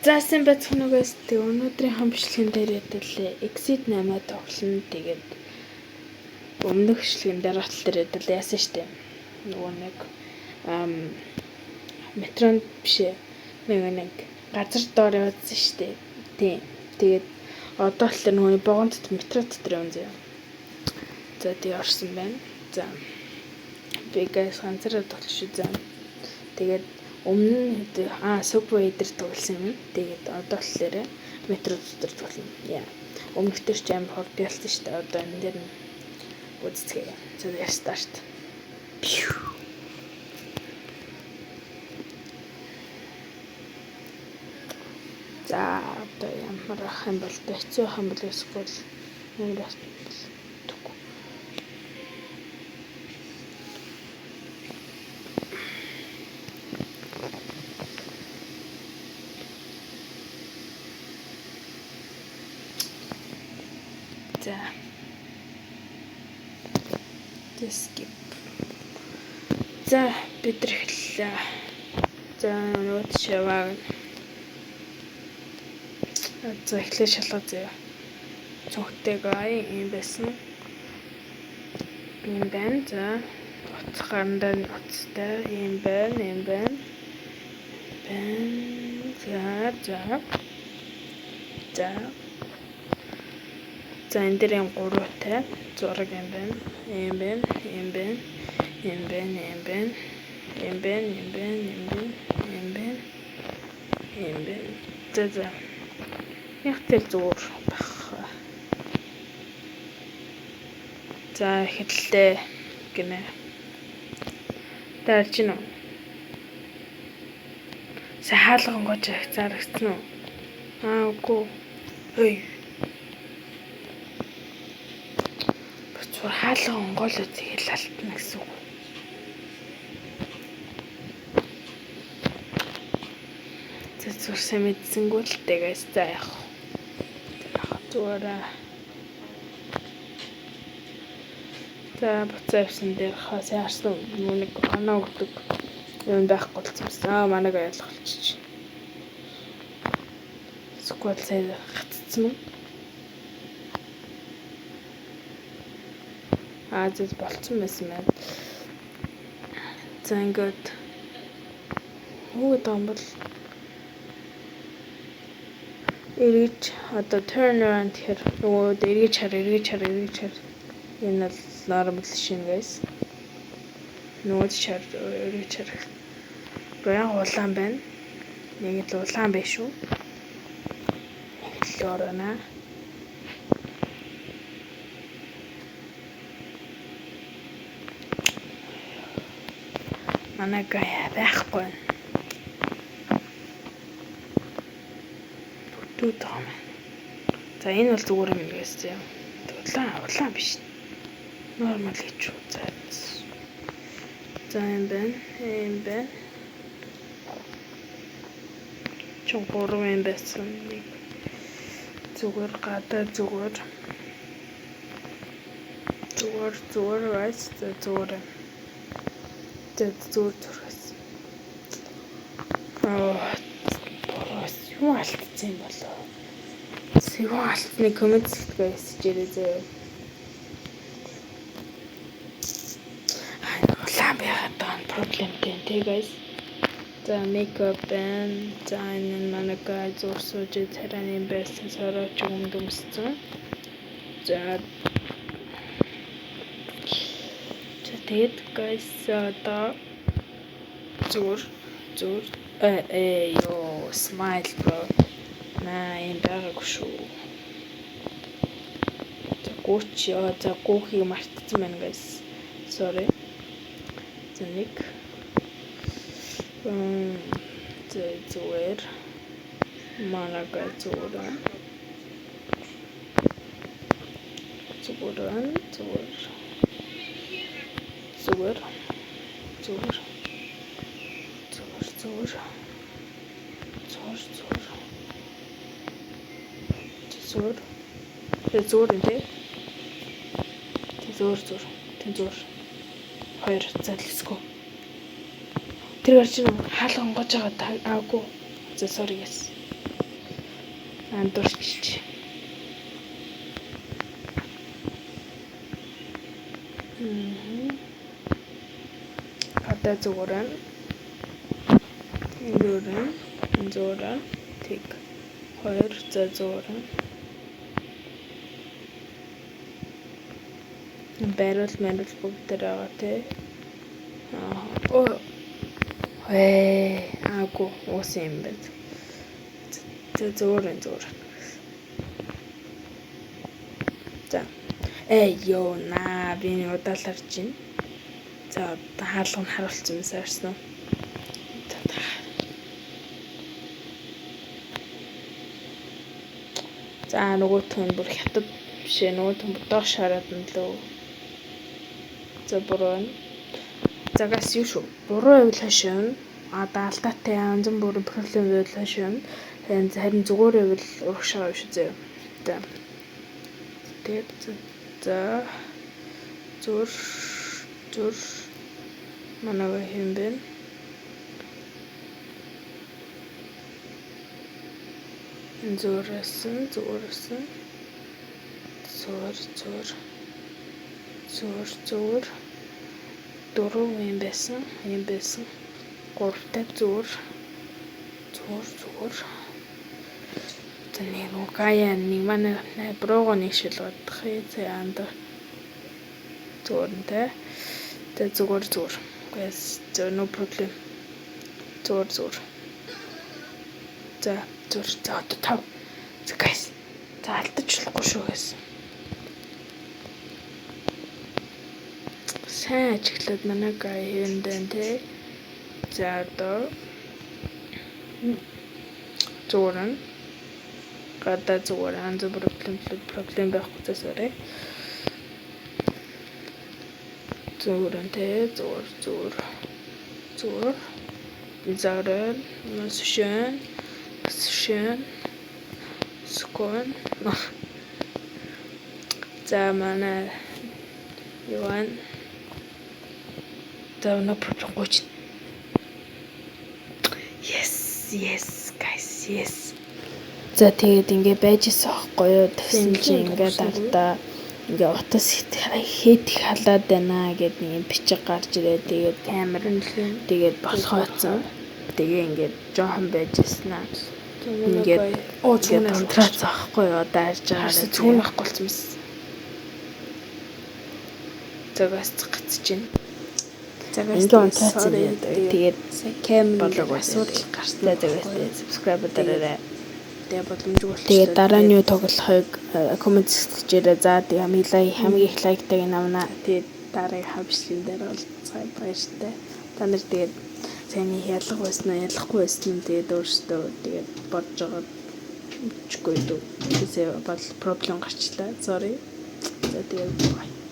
За, сайн байцгаана уу, guys. Тэг өнөөдрийнхөө бичлэгэн дээр хэдүүлээ Exit 8 тоглоно. Тэгээд өмнөх бичлэгэн дээр батал дээр хэдүүлээ яасан штэ. Нөгөө нэг метронд биш ээ. Нөгөө нэг газар доор явуулсан штэ. Тийм. Тэгээд одоо болохоор нөгөө вагон дотор, метро дотор явна заяа. За, тий, орсон байна. За, би, guys, ганцаараа тоглож шүү. За, тэгээд өмнө нь Subway дээр тоглосон юм. Тэгээд одоо болохоор метро дотор тоглоно. Яа. Өмнөх дээр ч амар хурд ялсан шүү дээ. Одоо энэ дээр нь үзцгээе. За, start. Пиу. За, одоо ямар ах юм бол тэ, хэцүү ах юм бол, эсвэл ямар ах юм бол түггүй. За. Skip. За, бид нар эхэллээ. За, нөгөө шаваа. За, эхлээ шалгаа заяа. Цогтой гай юм байсан. Юм байна. За, утас гарандаа утастай юм байна, юм байна. Байна. За, за. За. За, энэ дээр юм гурвуутай зураг юм байна. Юм байна, юм байна. Юм байна, юм байна. Юм байна, юм байна, юм байна. Юм байна. Юм байна. За, за. Яг тэр зүгээр байх. За, эхэллээ гинэ. Дарж гин үү? Сайн хаалга онгойж зарагдсан уу? Аа, үгүй. Ой. Буцвар хаалга онгойлоо, тэгэл алтна гэсэн үг. За, зүгээр сайн мэдсэнгүү л дээ, guys. За, яах. Зүгээр. За, буцаа явсан дээр хаа сайн харсан уу? Нэг оноо өгдөг юм байхгүй болсон байсан. Аа, манайг ойлголчих. Эсвэл сайн гаццсан уу? Аа, зөв болцсон байсан байна. За, ингээд юу гэдэг юм бол эргэж одоо turn around гэхээр нөгөө эргэж хар, эргэж хар, эргэж хар. Энэ бол normal шин, guys. Нөгөө чар, эргэж хар. Баян улаан байна. Нэг л улаан байх шүү. Нэг л орно. Манай гая байхгүй байна. Бүтүүд байгаа юм. За, энэ бол зүгээр юм guys заяа. Улаан, улаан биш. Normal гэж үү. За. За, юм байна. Юм байна. Чон гурван юм байсан. Нэг зүгээр, гадаа зүгээр. Зүгээр, зүгээр, guys. За, зүгээр. За, зүгээр зүрхээс. Аа, бороо юу алдсан юм болоо. Юу алдсныг comment хэсэгт, guys, хийжээрэй заяа. Улаан байгаад байгаа нь проблемтэй тий, guys. За, makeup байна. За, энэ нь манай гай зур сууж царайны байсан сорооч өмд өмссөн. За. За, тэгээд, guys, одоо зүгээр зүгээр э ёо, smile, bro. Наа, юм байгаагүй шүү. За, гүүч ёо, за, гүүхийг мартсан байна, guys. Sorry. За, нэг. За, зүгээр. Манай гай зүгээр байна. Зүгээр байна. Зүгээр. Зүгээр. Зүгээр. Зүгээр, зүгээр. Зүгээр, зүгээр. Зүгээр. Тэгээ зүгээр юм тий. Тэг зүгээр, зүгээр. Тэг зүгээр. Хоёр. За, let's go. Тэр гарч ийн хаалга онгойж байгаа аагүй. За, sorry, guys. Андуурчилж. Одоо зүгээр байна. Зүгээр байна. Зүгээр байна. Тэг. 2 за зүгээр байна. Бариул мариул бүгд дээр байгаа тий. Аа. Оо. Ээ, аагүй уусан юм байна. За зүгээр байна, зүгээр. За. Ээ ёо наа би нэг удаал харж байна. За одоо хаалга нь харуулсан юм саарсан уу? За нөгөөх нь бүр хятад биш ээ, нөгөөх нь бүр доош хараад нь лөө. За буруу байна. За гас юу шүү. Буруу байвал хойш явна. А даалтаатай янз бүрийн проблем байвал хойш явна. Харин зүгээр байвал урагшаа явна шүү зөө. За. Тэгээд за зүр зүр манай хэм бэ? Зүрсэн зүрсэн зүр зүр зүр зүр дөрөв юм байсан юм байсан гуравтай зүр зүр зүр. За нэг нөгөө гаяа нэг манай буруугаа нэг шилгадах юм. За анда зүгээр нь те. За зүгээр зүгээр. Guys, no problem. Зүгээр зүгээр. За зүгээр. За одоо тав. За guys. За алдаж болохгүй шүү guys. Сайн ажиглаад манай гай хэвэнд байна те. За одоо зүгээр нь гадаа зүгээр янз бүр проблем байхгүй заа sorry. Зүгээр нь те зүгээр зүгээр зүгээр зарэн насшэн шэн скон. За манай юан за no problem гооч. Yes, yes guys, yes. За тэгээд ингээ байж исэн аахгүй юу. Тэгсэн чинь ингээд ардаа ингээ утас хэд их халаад байна гэд нэг бичиг гарч ирээ. Тэгээд Камер нь тэгээд болохооцсон. Тэгээ ингээд жоохон байж исэн аа. Ингээд оо ингээд цүүнээ унтраац аахгүй юу. Даарж харсан байгаа. цүүн байхгүй болсон юмс. За бас гацж байна. За guys Ингээ унтраацсан юм. Тэгээд сая камер болоог асуудал гарсан. За зөв subscribe дараарай. Тэгээ боломжгүй болчихлоо. Тэгээд дараа нь юу тоглохыг коммент хэсэгчээрээ за тэгээ хамгийн лайк хамгийн их лайктайг нь авна. Тэгээд дараагийн бичлэгэн дээр уулзцгаая баяртай. Та нар тэгээд сайн ялах байсан уу, ялахгүй байсан нь тэгээд өөрсдөө тэгээд бодож байгаа мэдчихгүй дүү. Тэсээ бол проблем гарчлаа. Sorry. За тэгээд bye.